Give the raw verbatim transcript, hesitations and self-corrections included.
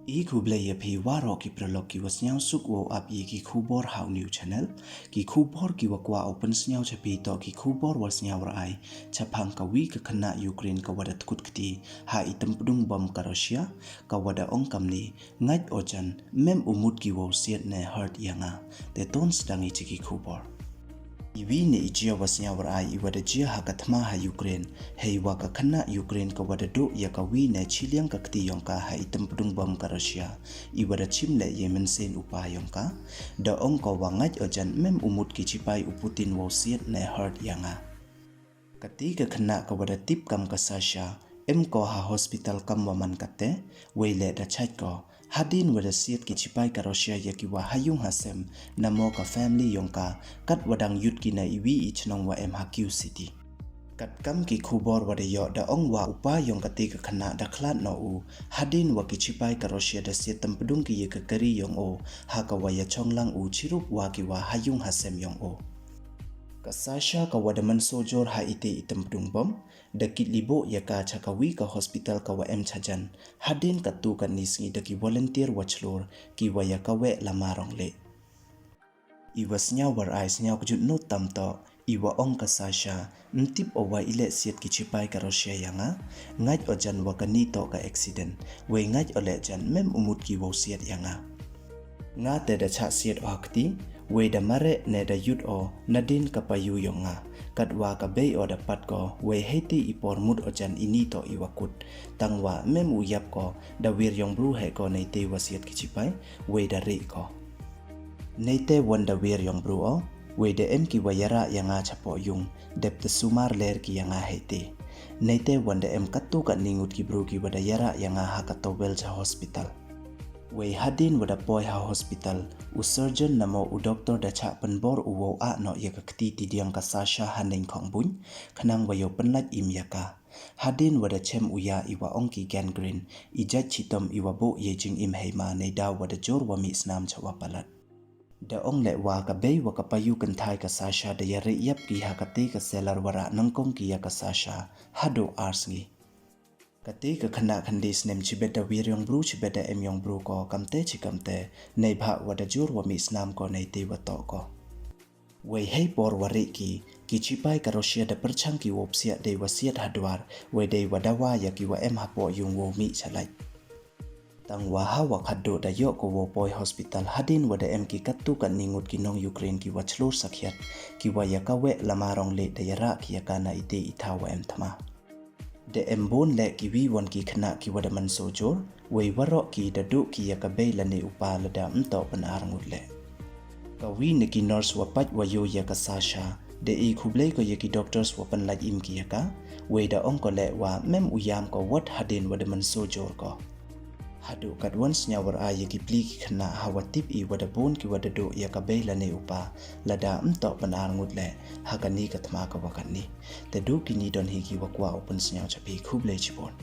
I khublei ya phi waroh ki paralok ki wa sniawsuk wow ap ya ki khubor ha u new channel. Ki khubor ki wa kwah u pynsniaw cha phi toh ki khubor wa sniaw rai chaphang ka wi ka khynnah Ukraine ka wa da tkut kti ha i tympdung bom ka Russia, ka wa da ong kamni, ngait o jan, mem u mut ki wow siat ne hurt ya nga. Te ton sdang i cha ki khubor. I wi ne i jia wa sniaw rai i wa da jia ha ka thma ha Ukraine, hei wa ka khynnah Ukraine ka wa da duh ya ka wi ne chiliang ka kti yong ka ha i tympdung bom ka Russia, i wa da chim leh ya i mynsiem u pa yong ka, da ong ko wa ngait o jan, mem u mut ki chipai u Putin wow siat ne hurt ya nga. Kati ka khynnah ka wa da tip kam ka Sasha, em ko ha hospital kam wa man kate, wei leh da chait ko, hadien wa da siat ki chipai ka Russia ya ki wa ha yung ha sem, namo ka family yong ka, kat wa dang yut ki na i wi i chnong wa em ha Kyiv City. Kat kam ki khubor wa da yoh, da ong wa u pa yong kati ka khynnah da khlad noh u, hadien wa ki chipai ka Russia da siat tympdung ki ya ka kari yong u, ha ka wa ya chong lang u chirup wa ki wa ha yung ha sem yong u. Ka Sasha ka wa da man sojor ha ite i tympdung bom, da kit liboh ya ka cha ka wi ka hospital ka wa em chajan, hadien katu katni sngi da ki volunteer wa chlur, ki wa ya ka weh lama rong leh. I wa sniaw rai sniaw kjut not tam toh, i wa ong ka Sasha, ym tip o wa i leh siat ki chipai ka Russia ya nga, ngait o jan wa kani toh ka accident, wei ngait o leh jan, mem u mut ki wow siat ya nga. Nga te da chah siat o ha kti, wei da mareh ne da yut o nadien ka payu yong nga, kat wa ka bei o da pat ko, wei heiti i por mut o jan ini toh i wa kut, tang wa mem u yap ko, da wir yong bru heh ko neite wa siat ki chipai, wei da rih ko. Neite wan da wir yong bru o, wei da em ki wa yarah ya nga chapoh yung, dep te sumar ler ki ya nga heiti. Neite wan da em katu katni ngut ki bru ki wa da yarah ya nga ha ka towel cha hospital. Wei hadien wa da poi ha hospital, u surgeon namo u doctor da chah pynbor u wow ah noh ya ka kti tidiang ka Sasha ha neng khong buñ, khnang wa yow pynlait im ya ka. Hadien wa da chem u ya i wa ong ki gangrene, i jait chitom i wa buh ya i jingim heima nei daw wa da jur wa mih snam cha wa palat. Da ong leh wa ka bei wa ka payu kynthai ka Sasha da ya rih yap ki ha kati ka cellar wa rah nangkong ki ya ka Sasha, haduh ar sngi. Kati ka khynnah khyndai snem chibet da wir yong bru chibet da em yong bru ko kamte chi kamte, neibhah wa da jur wa mih snam ko neite wa toh ko. Wei hei por wa rih ki, ki chipai ka Russia da pyrchang ki wow psiah dei wa siat ha dwar, wei dei wa dawa ya ki wa em hapoh yung wow mih chalait. Tang wa ha wa khadduh da yoh ko wow poi hospital hadien wa da em ki katu katni ngut ki nong Ukraine ki wa chlur sakhiat, ki wa ya ka weh lama rong leh da yarah ki ya ka na ite i thaw wa em thma. Da em bun leh ki wi wan ki khynnah ki wa da man sojor, wei waroh ki da duh ki ya ka bei lane u pa lada ym toh pyn ar ngut leh. Ka wi na ki nurse wa pait wa yoh ya ka Sasha, da e khublei ko ya ki doctors wa pynlait im ki ya ka, wei da ong ko leh wa mem u yam ko wat hadien wa da man sojor ko. Haduh katwan sniaw rai ya ki pli ki khynnah ha wa tip i wa da bun ki wa da duh ya ka bei lane u pa, lada ym toh pyn ar ngut leh, ha kani ka thma ka wa katni. Te duh kini don hi ki wa kwah u pynsniaw cha phi, khublei chibun.